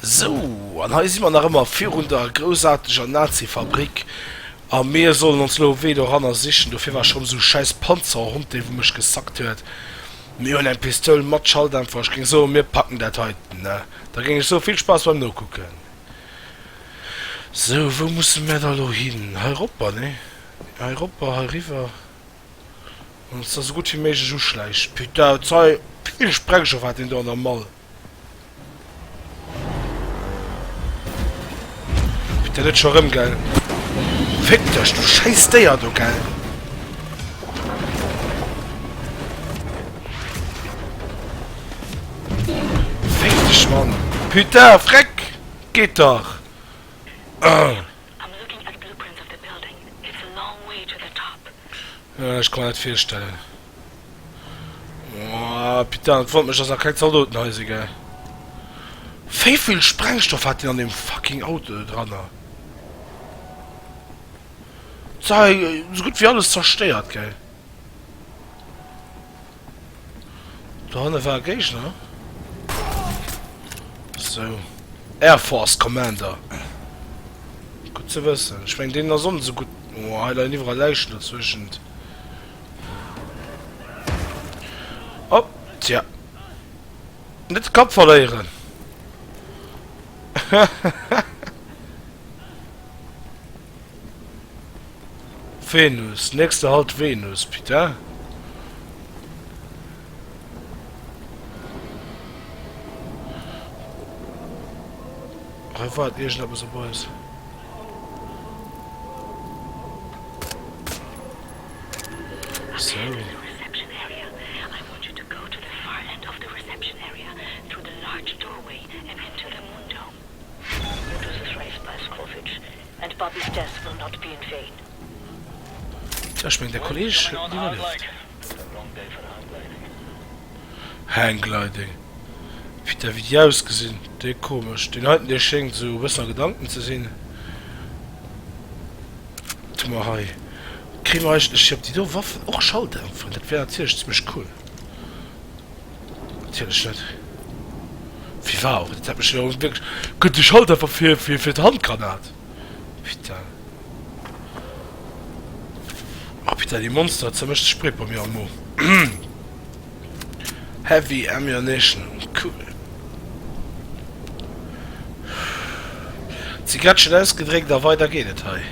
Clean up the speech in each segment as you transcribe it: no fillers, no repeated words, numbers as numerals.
Sou, an hei si mer nach ëmmer virun der groussaarteger Nazi-Fabrik. A mir sollen ons elo e Wee doranner sichen. Dofir war scho rëm esou e schäiss Panzerhond, dee wou mech gesackt huet. Mir hunn eng Pistoul mat Schalldämpfer. Ech géing soen, mir packen dat heiten, ne? Da géing ech soen, vill Spaass beim Nokucken. Sou, wou musse mär da lo hin? Hei eropper, ne? Hei eropper, hei eriwwer. An ons da sou gutt wéi méiglech uschläichen. Putain, et sei vill Sprengstoff hat deen do an der Mall. Putain, net scho rëm, gell? Féck dech, du schäiss Déier do, gell? Féck dech, Mann! Putain, freck! Geet dach! Ech ka mer dat virstellen. Oh, putain, et wonnert mech, dass nach keng Zaldoten hei sinn, gell? Wéi vill Sprengstoff hat deen an deem fucking Auto do dranner? Sei sou gutt wéi alles zerstéiert, gell? Dohanne war e Géigner. Sou. Air Force Commander. Gutt ze wëssen. Ech mengen, deen ass och net esou gutt. Oh, hei leien iwwerall Läichen dozwëschent. Oh, tja. Net de Kapp verléieren. Venus, nächster Halt Venus, putain. Hei waart iergendeppes op eis. Sou. Tja, ech mengen der Kolleg huet et iwwerlieft. Hanggliding. Putain, wéi déi ausgesinn. Déi komesch. Deen heiten, dee schéngt esou e bëssen a Gedanken ze sinn. Wat hu mer hei? Kréie mer eigentlech fir op déi do Waffen och Schalldämpferen? Dat wär natierlech zimmlech cool. Natierlech net. Wéi war och? Dat hat mech jo wierklech. Gëtt de Schalldämpfer fir fir fir d'Handgranat? Putain. Oh putain, déi Monster zermécht de Sprit bei mir am Mo. Heavy Ammunition, cool. Zigarettchen ausgedréckt a weider geet et hei.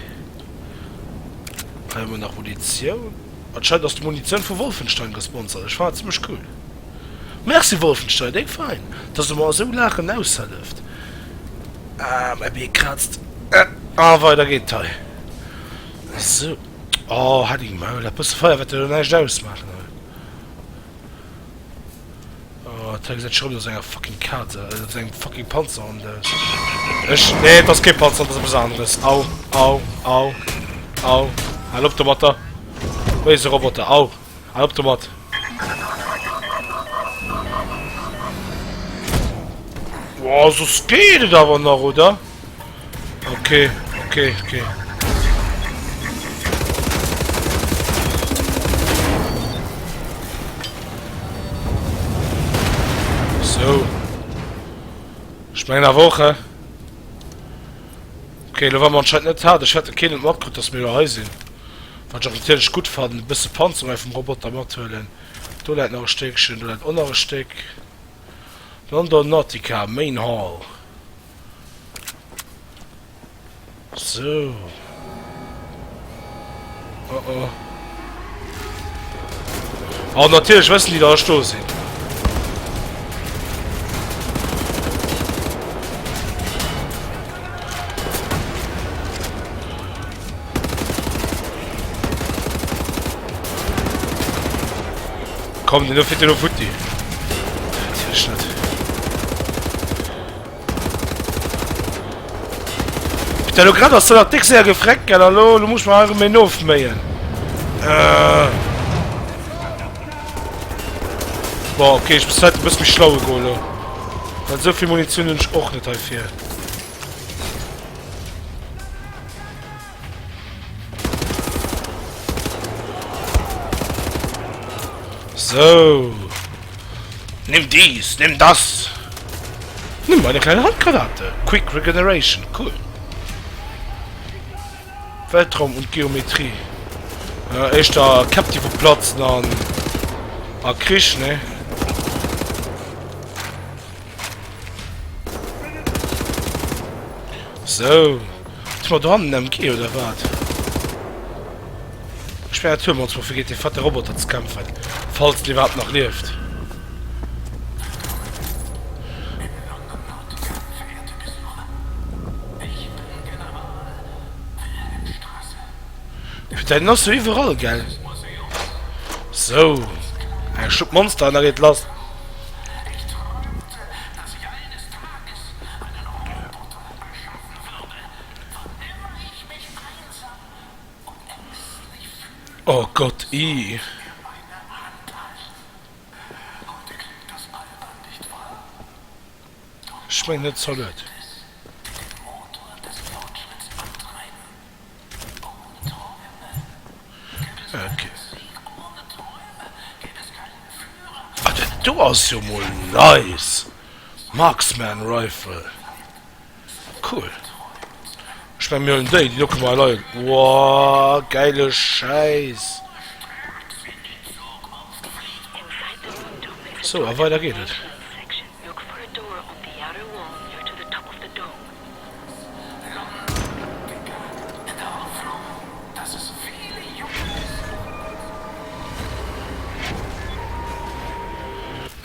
Hei hu mer nach Munitioun. Anscheinend ass d'Munitioun vu Wolfenstein gesponsert. Ech fannen dat zimmlech cool. Merci Wolfenstein, déck fein, dass der mer esou laachen aushëlleft. Ah, mäi Bee krazt. A weider geet et hei. Esou. Oh, halt deng Maul, dat bësse Feier wäert der jo näischt ausmaachen hei. Oh, dat hei gesäit scho rëm no sou enger fucking Kaz, äh, no sou engem fucking Panzerhond aus. Ech, nee, et ass kee Panzerhond, et ass eppes aneres. Au, au, au, au. Hal op domatter. Béise Roboter, au. Hal op domat. Boah, soss geet et awer nach, oder? Okay, okay, okay. So. Ech mengen awer och, hä? Okay, lo war mer anscheinend net hart. Ech hätte keen net matkritt, dass mir lo hei sinn. Wat ech och natierlech gutt fannen, e bësse Panzerung hei vum Roboter mathuelen. Do läit nach e Stéckchen, do läit och nach e Stéck. London Nautica, Main Hall. Sou. Oh oh. Oh, natierlech wëssen déi, datt ech do sinn. Komm, den do fitt elo futti. Natierlech net. Putain, lo grad ass se nach déck séier gefreckt, gell? A lo, lo muss ech mer hei erëm een ofméien. Äh. Bon, okay, ech muss vläit e bësse méi schlau ugoen elo. Well esou vill Munitioun hunn ech och net heifir. Sou. Nimm dies, nimm das. Nimm eine kleine Handgranate. Quick Regeneration, cool. Weltraum und Geometrie. Ja, éischter Käpp déi wou platzen an a Krich, ne? Sou. Hu mer do hannen en MG oder wat? Ech mengen dat huele mer ons mol fir géint dee fette Roboter ze kämpfen, falls deen iwwerhaapt nach lieft. Putain, den ass jo iwwerall, gell? Sou, eng Schlupp Monster an da geet lass. Oh Gott, ih. Ech mengen net Salut. Okay. Ah, dat do ass jo mol nice! Marksman Rifle. Cool. Ech mengen mir huelen déi, déi do kënne mer hei leien. Woah, gäile Schäiss. Sou, a weider geet et.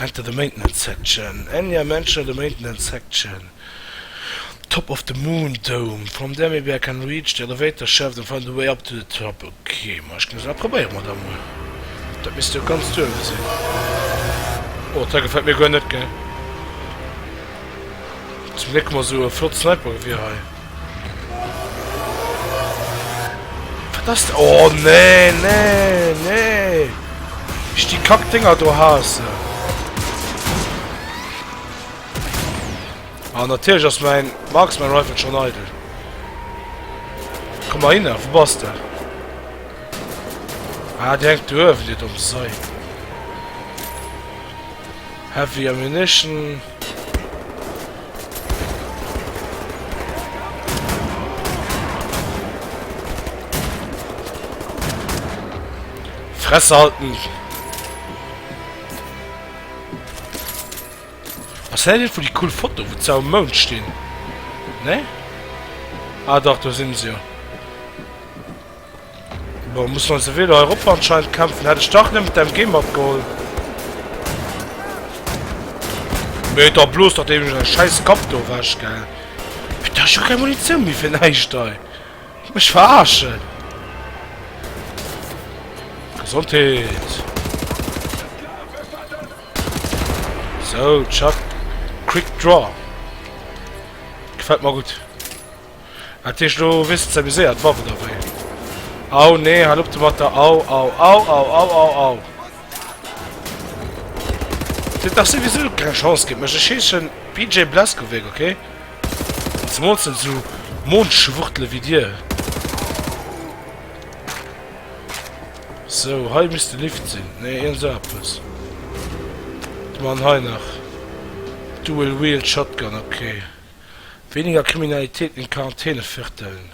Enter the maintenance section. Enya mention the maintenance section. Top of the moon dome. From there maybe I can reach the elevator shaft and find a way up to the top. Ok, ma ech géing soen, dat probéiere mer da mol. Dat misst jo ganz duerwe sinn. Oh, dat gefält mir guer net, gell? Zum Gléck hu mer esou e flott Snipergewier hei. Wat ass dat? Oh, nee, nee, nee! Wéi ech déi Kackdénger do haassen! Ah, natierlech ass mäin Marksman Rifle schon eidel. Komm mal hinner, wou bass de? Ah, déi hänkt do uewen, déi domm Sei. Heavy Ammunition. Fresse halten! Ass dat net iergendwou déi cool Foto wou ze um Mound stinn? Nee? Ah dach, do sinn se jo. Bon, mussen eis ewell hei erop anscheinend kämpfen. Hätt ech dach nëmmen d'MG matgeholl. Mee da blos dach deem säi schäiss Kapp do ewech, gell. Putain, ech hu keng Munitioun méi fir näischt hei. Mech verarschen. Gesondheet. Sou, tschack. Quick Draw. Gefällt mer gutt. Dat heescht, elo weess de z'amuséiert, d'Waff oder wéi? Au, nee, hal op domatter. Au, au, au, au, au, au, au. Dir hutt dach souwisou keng Chance géint mech. Ech heeschen PJ Blazkowicz, okay? Zemools net esou Mondschwuchtle wéi dir. Sou, hei misst de Lift sinn. Nee, iergend esou eppes. Wat man hei nach? Dual Wield Shotgun, okay. Weniger Kriminalität in Quarantänevierteln.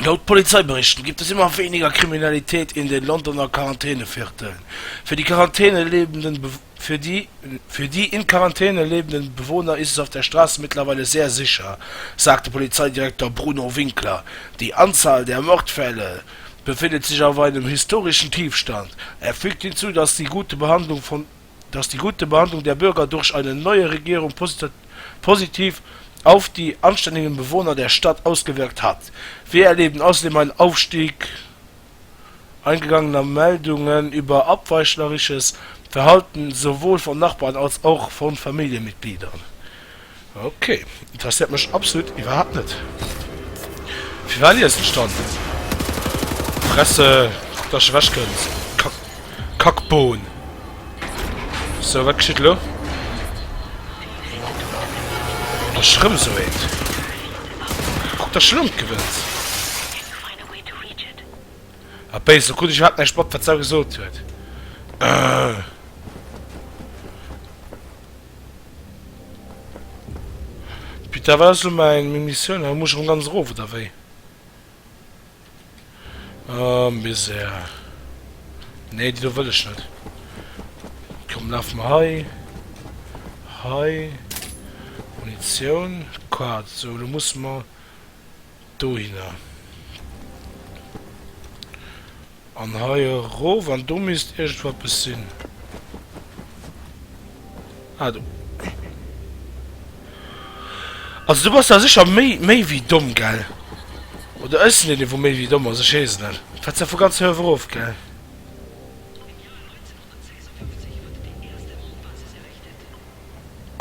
Laut Polizeiberichten gibt es immer weniger Kriminalität in den Londoner Quarantänevierteln. Für die Quarantäne lebenden Be für die für die in Quarantäne lebenden Bewohner ist es auf der Straße mittlerweile sehr sicher, sagte Polizeidirektor Bruno Winkler. Die Anzahl der Mordfälle befindet sich auf einem historischen Tiefstand. Er fügt hinzu, dass die gute Behandlung von dass die gute Behandlung der Bürger durch eine neue Regierung positiv auf die anständigen Bewohner der Stadt ausgewirkt hat. Wir erleben außerdem einen Aufstieg eingegangener Meldungen über abweichlerisches Verhalten sowohl von Nachbarn als auch von Familienmitgliedern. Ok, interesséiert mech absolut iwwerhaapt net. Firwat liesen ech dann? Fresse, kuck dass de ewech kënns, Kack, Kackbohn. Sou, wat geschitt elo? Ass rëm sou eent. Kuck dass de elo net gewënns. Ah béis, lo krut ech iwwerhaapt näischt mat wat s'au gesot huet. Äh. Putain, wat ass elo mäin, meng Missioun hei? Muss ech erëm ganz erof, oder wéi? Oh, Misär. Nee, déi do wëll ech net. Komm, lafe mer hei. Hei. Munitioun. Quad. Sou, elo musse mer dohinner. An hei erof, an do misst iergendwou eppes sinn. Ah, do. Also du bass da sécher méi, méi wéi domm, gell? Oder ech sinn deen, wou méi wéi domm ass, ech weess et net. Fäerts da vu ganz héif erof, gell?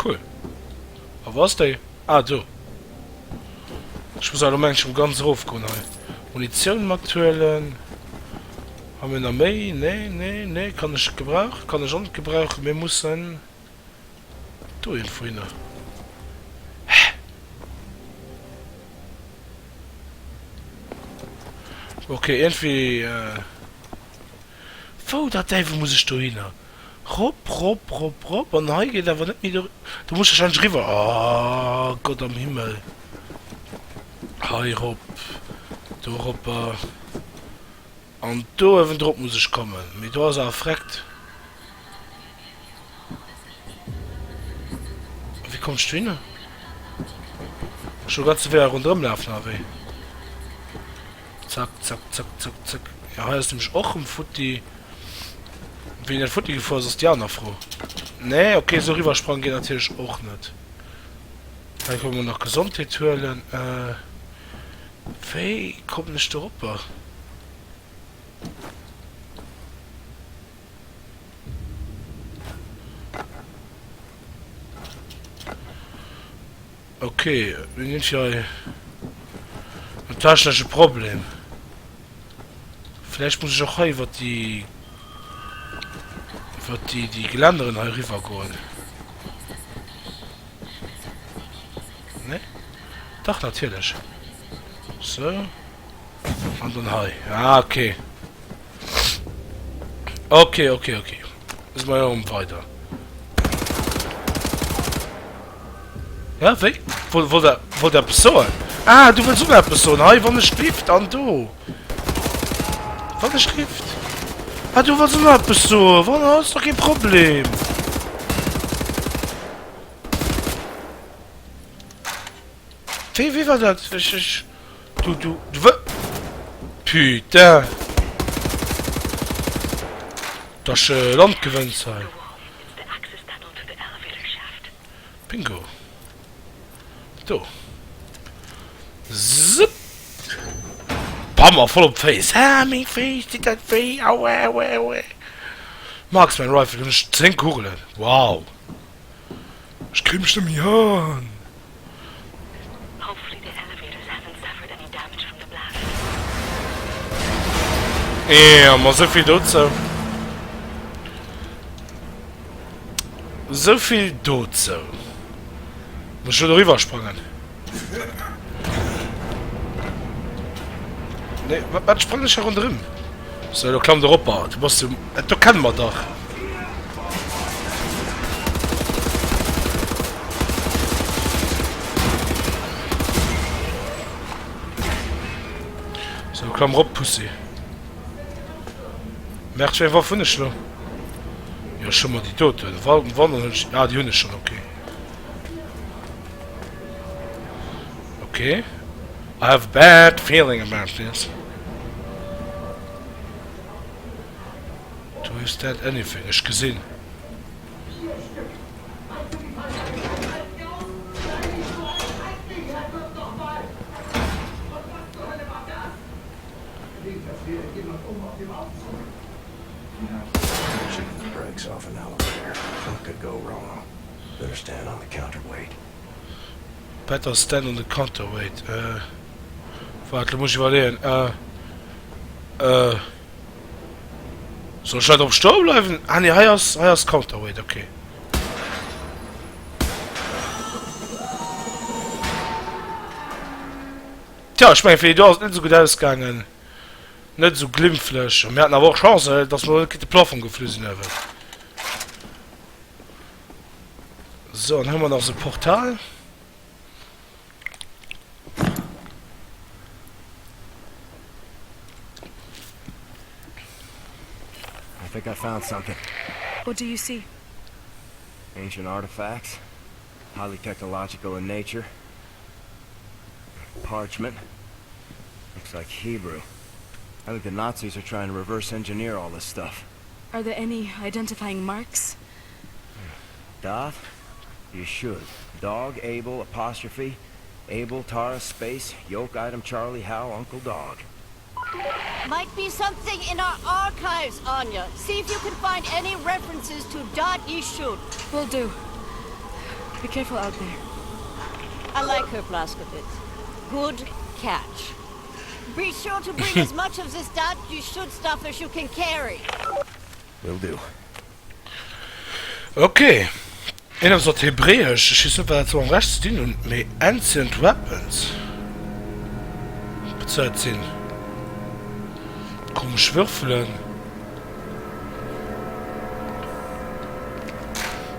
Cool. A wou ass déi? Ah, do. Ech muss awer elo mengen ech ganz erof goen hei. Munitioun mathuelen. Hu mir nach méi? Nee, nee, nee. Kann ech gebrauchen? Kann ech och net gebrauchen. Mir mussen do iergendwou hinner. Hä? Okay, iergendwéi. Wou der Däiwel muss ech dohinner? Rop, rop, rop, rop. An hei geet awer net méi do. Do muss ech wahrscheinlech eriwwer. Oh Gott am Himmel. Hei rop, do ropper. An do uewendrop muss ech kommen. Mee do ass awer freckt. Wéi kommen ech dohinner? Ech elo ganze Wee hei ronderëm lafen, oder wéi? Zack, zack, zack, zack, zack. Ja, hei ass nämlech och rëm futti. Wéi net futti gefuer ass, ass déi aner Fro. Nee, okay, esou eriwwer sprangen geet natierlech och net. Hei kënne mer nach Gesondheet huelen. Äh, wéi kommen ech doropper? Ok, mir hunn hei en technesche Problem. Vläicht muss ech och hei iwwer déi iwwer déi déi Geländeren hei eriwwer goen. Nee? Dach, natierlech. Sou. An dann hei. Ah, okay. Okay, okay, okay. Muss mal erëm weider. Ja, wéi? Wollt, wollt, er, wollt er eppes soen? Ah, du wëlls och eppes soen. Hei, wann ech Gift an do. Wann ech Gift. Ah, du wëlls och nach eppes soen. Wann, ass doch kee Problem. Wéi, wéi war dat? Ech, ech... Du, du, du wë... Putain! Dass ech Land gewënns hei. Bingo. Do. Zip. Bam, a voll op d'Féiss. Ah, meng Féiss, deet dat wéi. Aua, aua, aua. Marksman Rifle, hunn ech 10 Kugelen. Wow. Ech kréie mech net méi an. Jo, ma souvill dozou. Souvill dozou. Muss ech elo doriwwer sprangen? Nee, wat, wat sprangen ech hei ronderëm? So, elo klamm der op, du bass jo... Dat do kenne mer dach. So, klamm rop, Pussy. Merde, wéi eng Waff hunn ech lo? Jo, ech hu mer déi doten. Wann, wann, dann hunn ech... Ah, déi hunn ech schonn, okay. Okay. I have a bad feeling about this. Do is that anything? Ech gesinn. Better stand on the counterweight. Äh, waart, lo muss ech iwwerleeën. Äh, äh. Soll ech hei drop stoe bleiwen? Ah nee, hei ass, hei ass Counterweight, okay. Tja, ech mengen fir déi do ass et net esou gutt ausgaangen. Net esou glimpflech. Mir haten awer och Chance, dass mer net géint de Plafong geflu sinn ewell. So, an hu mer nach esou e Portal. think I found something. What do you see? Ancient artifacts, highly technological in nature. Parchment. Looks like Hebrew. I think the Nazis are trying to reverse engineer all this stuff. Are there any identifying marks? Dot? You should. Dog, Abel, apostrophe, Abel, Tara, space, yoke item, Charlie, Hal, Uncle Dog. Might be something in our archives, Anya. See if you can find any references to Dot Yishud. Will do. Be careful out there. I like her, Blazkowicz. Good catch. Be sure to bring as much of this Dot Yishud stuff as you can carry. Will do. Ok, een ass op Hebräesch, ech weess net wat dat sou am Recht ze dinn hunn, mee Ancient Weapons, wat soll dat sinn? Komesch Würfelen.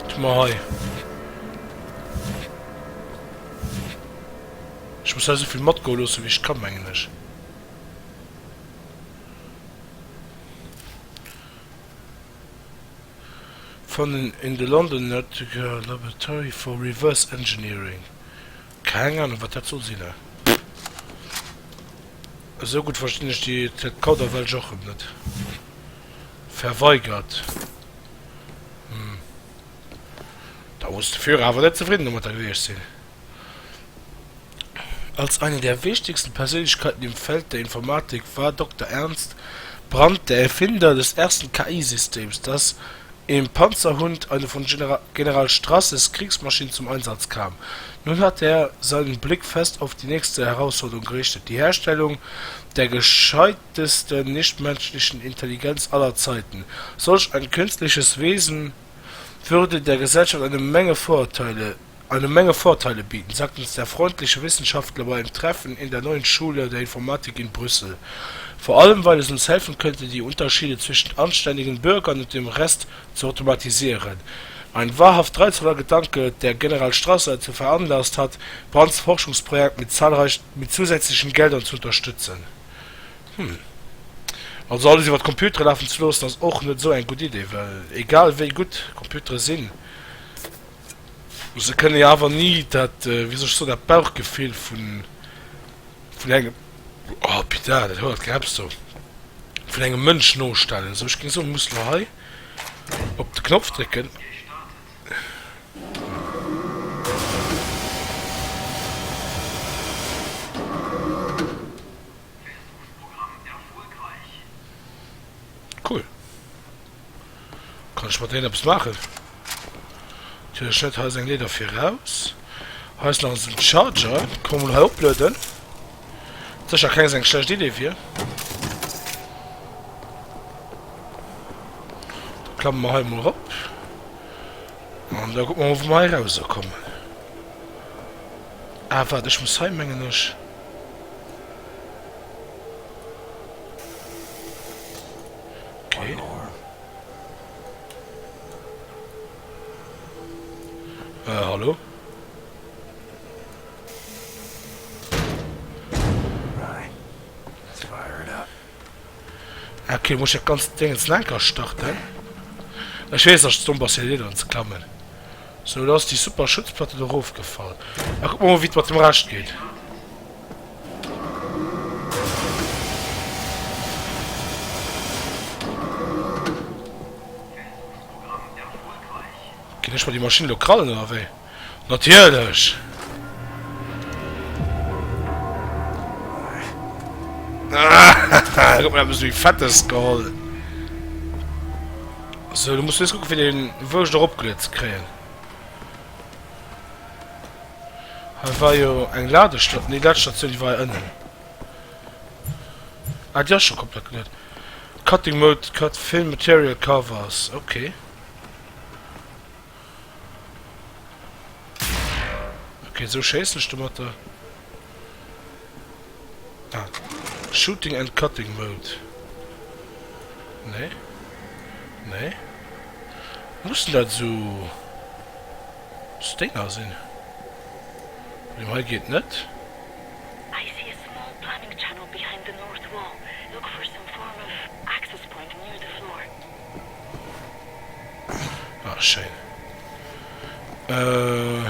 Wat hu mer hei? Ech muss hei esouvill matgoe loossen wéi ech kann, mengen ech. Fannen in the London Nautical Laboratory for Reverse Engineering. Keng Ahnung wat dat soll sinn. Esou gutt verstinn ech déi dat Kauderwelsch och rem net. Verweigert. Hm. Da muss de Führer awer net zefridden domatter gewiescht sinn. Als eine der wichtigsten Persönlichkeiten im Feld der Informatik war Dr. Ernst Brandt der Erfinder des ersten KI-Systems, das im Panzerhund, eine von General Strasses Kriegsmaschinen, zum Einsatz kam. Nun hat er seinen Blick fest auf die nächste Herausforderung gerichtet: die Herstellung der gescheitesten nichtmenschlichen Intelligenz aller Zeiten. Solch ein künstliches Wesen würde der Gesellschaft eine Menge Vorteile eine Menge Vorteile bieten, sagt uns der freundliche Wissenschaftler bei einem Treffen in der neuen Schule der Informatik in Brüssel. Vor allem, weil es uns helfen könnte, die Unterschiede zwischen anständigen Bürgern und dem Rest zu automatisieren. Ein wahrhaft reizvoller Gedanke, der General Strasser dazu veranlasst hat, Brandts Forschungsprojekt mit zahlreichen mit zusätzlichen Geldern zu unterstützen. Hm. Also alles iwwer d'Computere lafen ze loossen ass och net esou eng gutt Idee, well egal wéi gutt Computere sinn, Se kënne jo awer ni dat, wéi soll ech soen, dat Bauchgefill vun, vun engem, oh putain, dat hoert Greps do, vun engem Mënsch nostellen. Sou, ech géing soen, mir mussen elo hei op de Knopf drécken. Cool. Kann ech mat deenen eppes maachen? Natierlech net. Hei ass eng Leeder fir raus. Hei ass nach esou en Charger. Kann mer mol hei oplueden. Sécher keng seng schlecht Idee wier. Da klamme mer hei mol erop. An da kucke mer mol, wou mer hei rauserkommen. Ah, waart, ech muss hei, mengen ech. Okay. Äh, hallo? Okay, muss ich das ganze Ding ins Lenker starten? Ich weiß, dass es dumm ass, hier Leederen ze klammen. So, da ass déi super Schutzplatte do erofgefall. Da kucke mer mol, wéi et mat dem Rescht geet. Ginn ech mer déi Maschinn elo krallen oder wéi? Natierlech! Hahaha, huet mer eppes méi Fettes geholl. Sou, du muss just kucken fir den Wurscht eropgeluet ze kréien. Hei war jo eng Ladestatioun, nee Ladestatioun déi war hei ënnen. Ah déi ass scho komplett geluet. Cutting mode, cut thin material covers, ok. Ok, esou schéissen ech domatter. Ah, Shooting and Cutting Mode. Nee. Nee. Mussen dat esou Dénger sinn? Bei deem hei geet net. I see a small plumbing channel behind the north wall. Look for some form of access point near the floor. Schéin. Äh.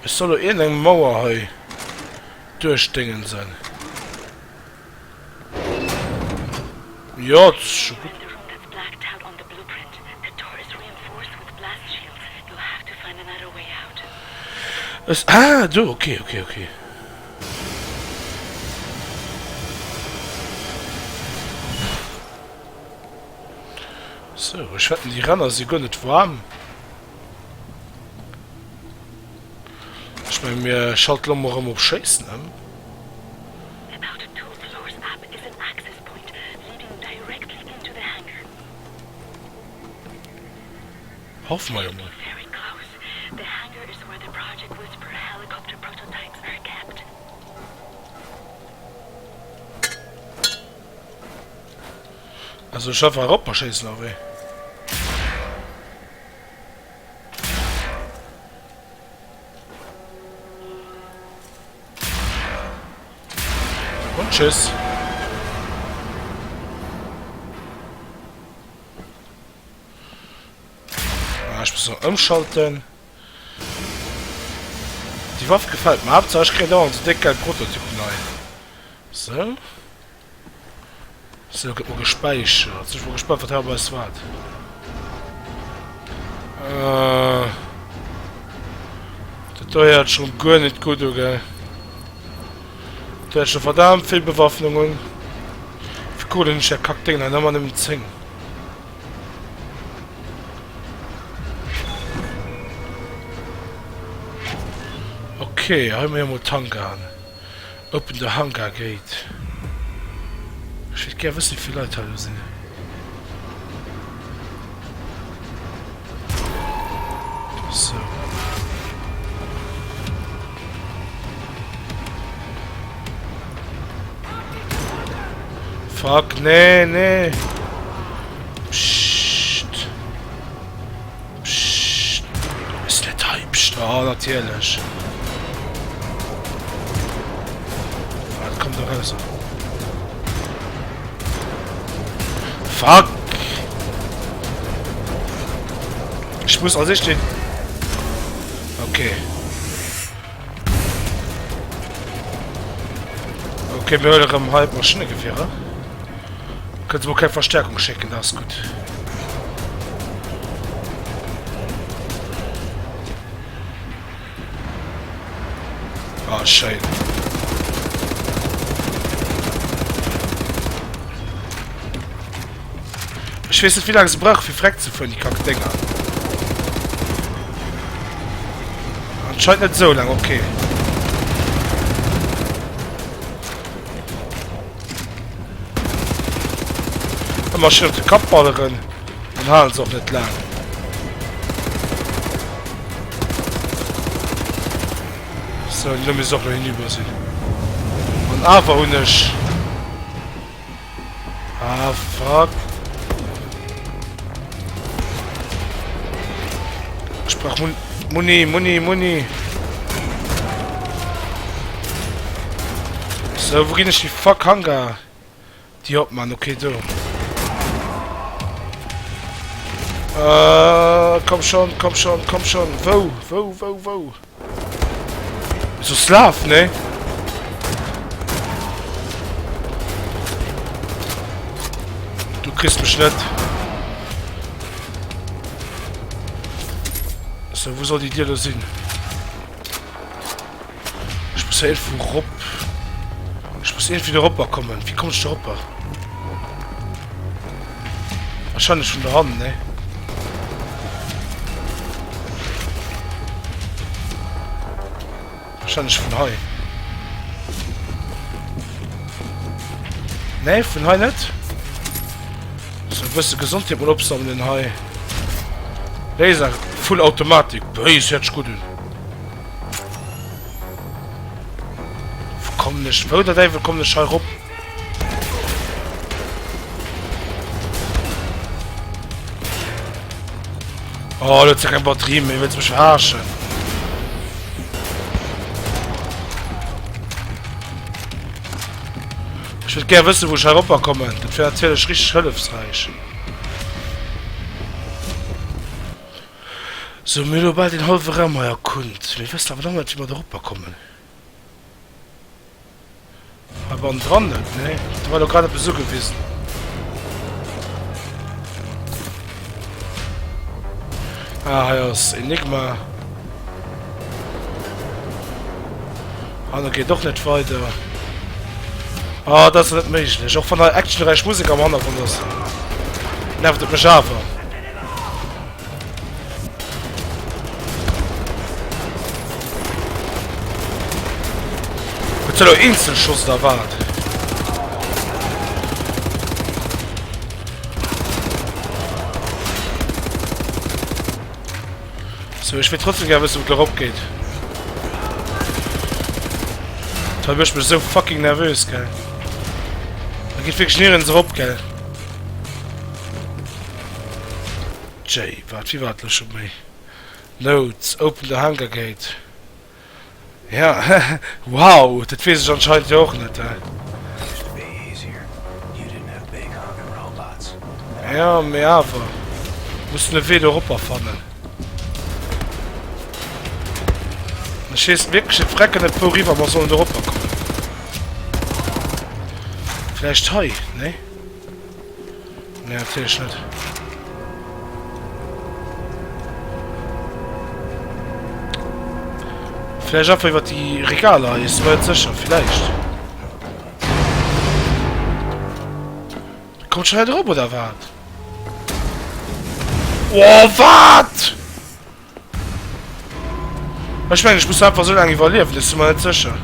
Ech soll lo iergendeng Mauer hei duerchdéngensen. Jo, dat ass scho gutt. Ech, ah, do, okay, okay, okay. Sou, ech wetten déi Ränner si guer net waarm. Ech mengen mir schalten lo mol erëm op Schéissen ëm. Hoffe mer jo mol. Also ech einfach eropper schéissen oder wéi? Und tschüss. Ah, ich muss noch umschalten. Die Waffe gefällt mir. Hauptsache ich kriege dauernd so dick geil Prototypen rein. So. Sou, gëtt mol gespäichert. Sinn ech mol gespannt, wat hei op eis waart. Äh, dat do héiert schon guer net gutt u, gell? Dat huet schon verdammt vill Bewaffnung un. Wéi cool hunn ech dat Kackdéng hei ëmmer nëmmen 10. Okay, hei hu mir jo mol d'Hangaren. Open the hangar gate. Ech wéilt gär wëssen wéivill Leit hei elo sinn. Sou. Fuck, nee, nee. Psst. Psst, du bist net hei. Psst, oh, natierlech. Wat kommt da raus? Fuck! Ich muss als ich den... Okay. Okay, mir huelen erëm hei d'Maschinegewierer. Kënnt se mol keng Verstärkung schécken, dat ass gutt. Ah, schéin. Ech weess net, wéi laang se brauche fir freck ze fueren, déi Kackdénger. Anscheinend net esou laang, okay. Ëmmer schéin op de Kapp balleren, dann halen se och net laang. Sou, elo misst och elo hinüber sinn. An awer hunn ech... Ah, fuck. Ech brauch Mun Muni, Muni, Muni. Sou, wou ginn ech déi fuck Hangar? Déi opman, okay, do. Äh, komm schon, komm schon, komm schon. Wou, wou, wou, wou? So Slav, ne? Du kriss mech net. So, wou soll déi Dier lo sinn? Ech muss ja irgendwo rop. Ech muss irgendwie do ropper kommen. Wéi komm ech do ropper? Wahrscheinlech vun do hannen, ne? Wahrscheinlech vun hei. Nee, vun hei net. So e bësse Gesondheet mol opsammelen hei. Laser Full Automatik. Béis, hört sech gutt un. Wou kommen ech? Wou der Däiwel kommen ech hei rop? Oh, lo huet se keng Batterie méi, wëlls mech verarschen? Ech wëllt gär wëssen, wou ech hei ropper kommen. Dat wär natierlech richteg hëllefsräich. Sou, mir hu lo bal deen hallwe Raum hei erkunnt. Mir wëssen awer nach net, wéi mer do eropper kommen. Hei bannendran net, nee. Do war lo grad eppes ugewisen. Ah, hei ass Enigma. Hanne geet och net weider. Ah, dat ass net méiglech. Och wann hei actionräich Musek am Hannergrond ass, nervt et mech awer. Huet se elo Eenzelschoss oder wat? So, ech wéilt trotzdem gär wëssen, wou et erop geet. Dat mécht mech esou fucking nervös, gell. Da geet wierklech nirgends erop, gell. Jay, wat, wéi war et elo scho méi? Notes, open the hangar gate. Ja, wow, dat weess ech anscheinend jo och net, hä? Ja, mee awer mussen e Wee do eropper fannen. Ech weess wierklech et frecken net wouriwwer mer sollen do eropper kommen. Vläicht hei, nee? Nee, natierlech net. Vläicht einfach iwwer déi Regaler hei, ech si mer net sécher, villäicht. Kommt schon net erop, oder wat? Oh, wat? Ech mengen, ech muss einfach sou laang iwwerliewen, ech si mer net sécher.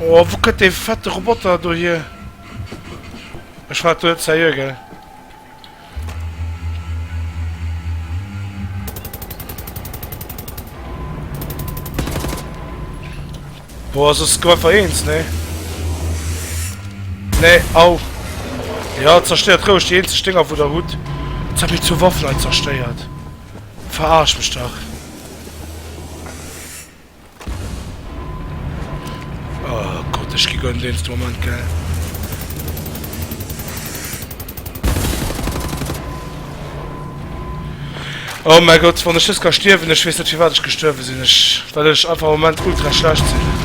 Oh, wou kënnt dee fette Roboter do hier? Ech war do net seriö, gell? Boah, soss gouf einfach eens, ne? Ne, au. Ja, zerstéiert roueg déi eenzeg Dinger, wou der hutt. Jetzt hab ich zwou Waffen hei zerstéiert. Verarsch mech dach. Oh Gott, ech gi guer net eens de Moment, gell? Oh mäi Gott, wann ech dës ka stierwen, ech weess net firwat ech gestuerwe sinn, ech, well ech einfach am Moment ultra schlecht sinn.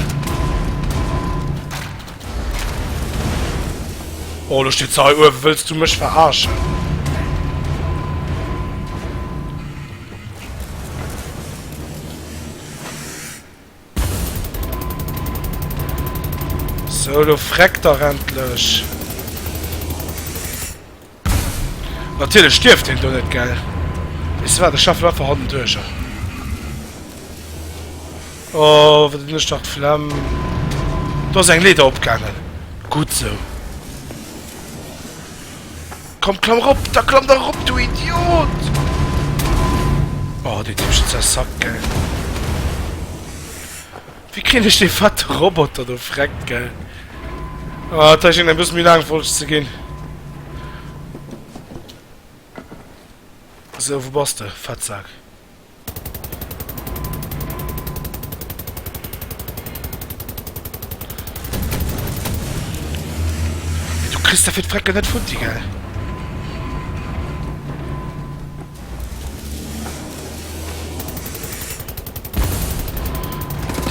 Oh, lo steet se hei uewen, wëlls du mech verarschen? Sou, lo freck dach endlech! Natierlech stierft deen do net, gell? Weess de wat, ech schaffen einfach hannenduercher. Oh, wat hunn ech dach d'Flemm. Do ass eng Leeder opgaangen. Gutt sou. Komm, klamm rop! Da klamm dach rop, du Idiot! Oh, dee Typ steet zersackt, gell? Wéi kréien ech dee fette Roboter do freckt, gell? Ah, dat schéngt eng bësse méi laangwolleg ze ginn. Sou, wou bass de, Fettsak? Du kriss der fir d'Frecken net futti, gell?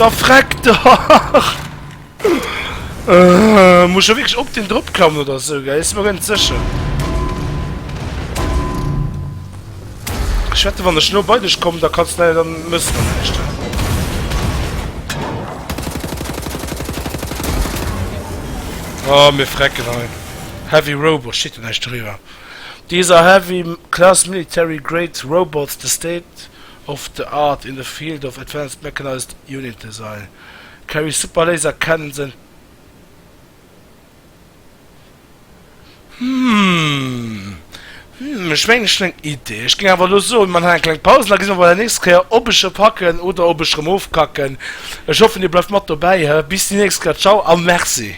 Da freck dach! Äh, muss ech wierklech op den drop klammen oder sou, gell? Ech si mer guer net sécher. Ech wette wann ech no bei dech kommen, da kanns du, dann mëss du näischt. Oh, mir frecken hei. Heavy Robot, steet do näischt driwwer. These are heavy class military grade robots, the state of the art in the field of advanced mechanized unit design. Carry super laser cannons and. Hmm. Hmm, ech mengen ech hunn eng Idee. Ech géing awer elo soen, mer maachen eng kleng Paus an da gesi mer bei der nächster Kéier, ob ech e packen oder ob ech erëm ofkacken. Ech hoffen dir bleift mat dobäi. Bis déi nächst Kéier. Ciao a Merci.